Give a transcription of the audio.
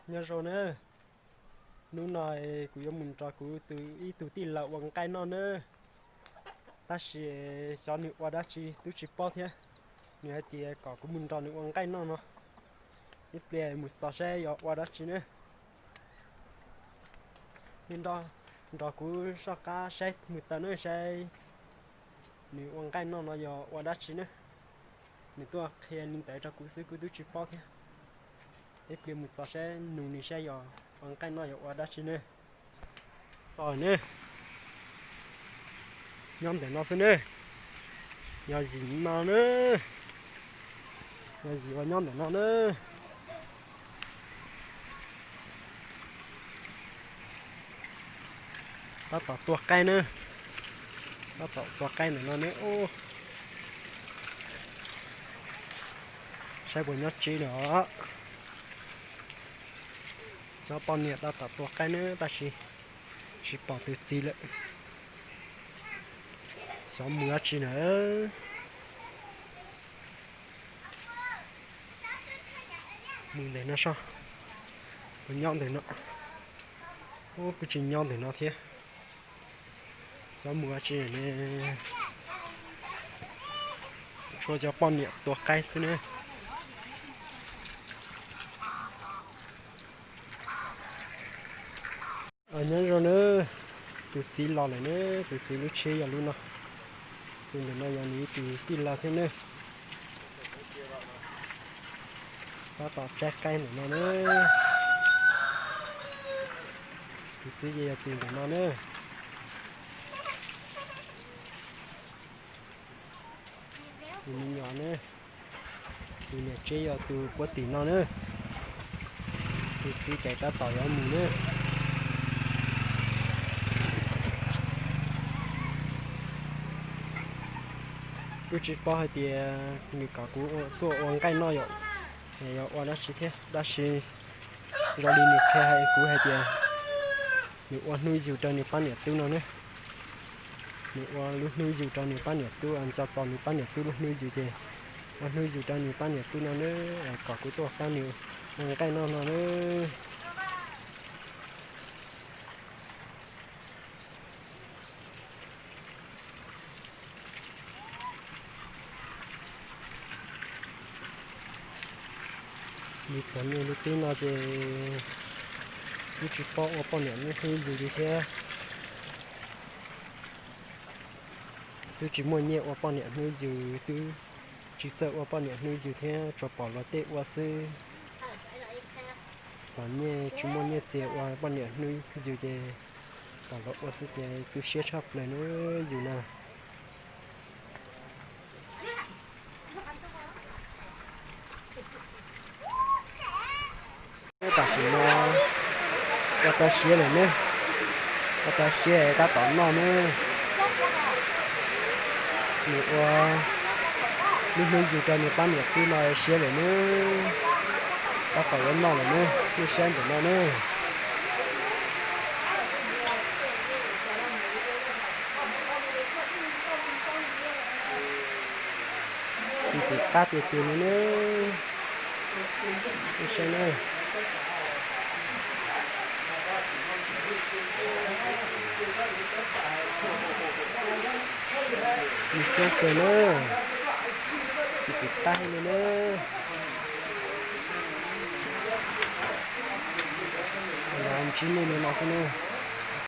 Nyob zoo nawb, hnub no kuv yuav mus nrog kuv tus ib tug tij laug ua nqaij noj nawb. Tab sis xyov nws ua dab tsi twb tsis paub thiab. Nws hais tias kom kuv mus nrog nws ua nqaij noj no. Ib pliag mus txog saib yog ua dab tsi nawb. Nrog kuv soj qab saib mus taws nawb, saib nws ua nqaij noj no yog ua dab tsi nawb. Nws tuaj qhia li ntawd rau kuv xwb kuv twb tsis paub thiab. Ib pliag mus txog saib nug nws saib yog ua nqaij noj yog ua dab tsi nawb. Txog nawb, nyob ntawm no xwb nawb. Yog zim no nawb, yog zim uas nyob ntawm no nawb. Tab tom tua qaib nawb, tab tom tua qaib ntawm no nawb. Saib puas nyob tsev lawm os. Cov poj niam tab tom tua qaib nawb tab sis tsis pom tus txiv lawm. Xyov mus dab tsi na. Mus ntawm no soj, puas nyob ntawm no. Ub, kuj tsis nyob ntawm no thiab. Xyov mus dab tsi ne. Tshuav cov poj niam tua qaib xwb ne. Nyob zoo nawb, tus txiv los lawm ne, tus txiv lub tsheb yog lub no. Tus ntawm no yog nws ib tug tij laug thiab ne. Tab tom tsaib qaib ntawm no ne. Tus txiv ces yog tus ntawm no ne. Tus me nyuam ne, tus niam tsev yog tus puag tim no na. Tus txiv ces tab tom yuav mus na. Kuj tsis paub hais tias nws kom kuv tuaj ua nqaij noj yom, yog ua dab tsi thiab, tab sis zoo li nws qhia kuv hais tias nws ua hnub yug rau nws pab niam tub no na. Nws ua lub hnub yug rau nws pab niam tub, nco txog nws pab niam tub lub hnub yug ces ua hnub yug rau nws pab niam tub no na, kom kuv tuaj pab nws ua nqaij noj no na. Nws txom nyem li tib no ces twb tsis paub ua poj niam hnub yug li thiab. Twb tsis muaj nyiaj ua poj niam hnub yug, twb tsis txawj ua poj niam hnub yug thiab, tsuas pom luag tej ua xwb. Txom nyem tsis muaj nyiaj txiag ua poj niam hnub yug ces pom luag ua xwb ces tu siab tshaj plaws na yus na. Tam sim no ua tau siav lawm ne, ua tau siav tab tom noj ne. Nws ua lub hnub yug rau nws pab niam tub no siav lawm ne, tab tom yuav noj lawm ne, lub siab ntawm no ne. Ntxim qab tiag tiag li ne. Lub siab na. Nws coob kawg na. Ntxim qab heev li na. Los ntsib nej li no xwb na.